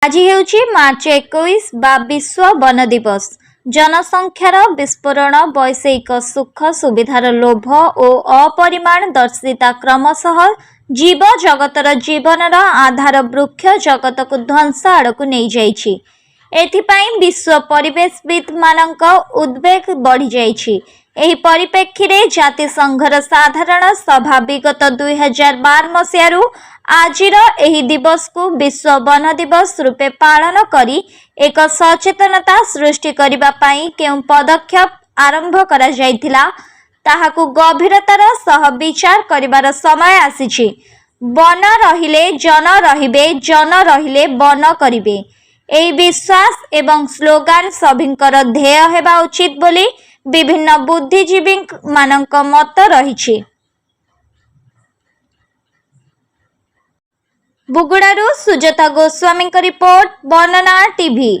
ଆଜି ହେଉଛି ମାର୍ଚ୍ଚ 21 ବା ବିଶ୍ୱ ବନ ଦିବସ। ଜନସଂଖ୍ୟାର ବିସ୍ଫୋରଣ, ବୈଷୟିକ ସୁଖ ସୁବିଧାର ଲୋଭ ଓ ଅପରିମାଣ ଦର୍ଶିତା କ୍ରମଶଃ ଜୀବ ଜଗତର ଜୀବନର ଆଧାର ବୃକ୍ଷ ଜଗତକୁ ଧ୍ୱଂସ ଆଡ଼କୁ ନେଇଯାଇଛି। ଏଥିପାଇଁ ବିଶ୍ୱ ପରିବେଶବିତ୍ମାନଙ୍କ ଉଦ୍ବେଗ ବଢ଼ିଯାଇଛି। ଏହି ପରିପ୍ରେକ୍ଷୀରେ ଜାତିସଂଘର ସାଧାରଣ ସଭା ବିଗତ 2012 ମସିହାରୁ ଆଜିର ଏହି ଦିବସକୁ ବିଶ୍ୱ ବନ ଦିବସ ରୂପେ ପାଳନ କରି ଏକ ସଚେତନତା ସୃଷ୍ଟି କରିବା ପାଇଁ କେଉଁ ପଦକ୍ଷେପ ଆରମ୍ଭ କରାଯାଇଥିଲା, ତାହାକୁ ଗଭୀରତାର ସହ ବିଚାର କରିବାର ସମୟ ଆସିଛି। ବନ ରହିଲେ ଜନ ରହିବେ, ଜନ ରହିଲେ ବନ କରିବେ, ଏହି ବିଶ୍ୱାସ ଏବଂ ସ୍ଲୋଗାନ ସଭିଙ୍କର ଧ୍ୟେୟ ହେବା ଉଚିତ ବୋଲି ବିଭିନ୍ନ ବୁଦ୍ଧିଜୀବୀମାନଙ୍କ ମତ ରହିଛି। ବୁଗୁଡ଼ାରୁ ସୁଜାତା ଗୋସ୍ୱାମୀଙ୍କ ରିପୋର୍ଟ, ବର୍ଣ୍ଣନା ଟିଭି।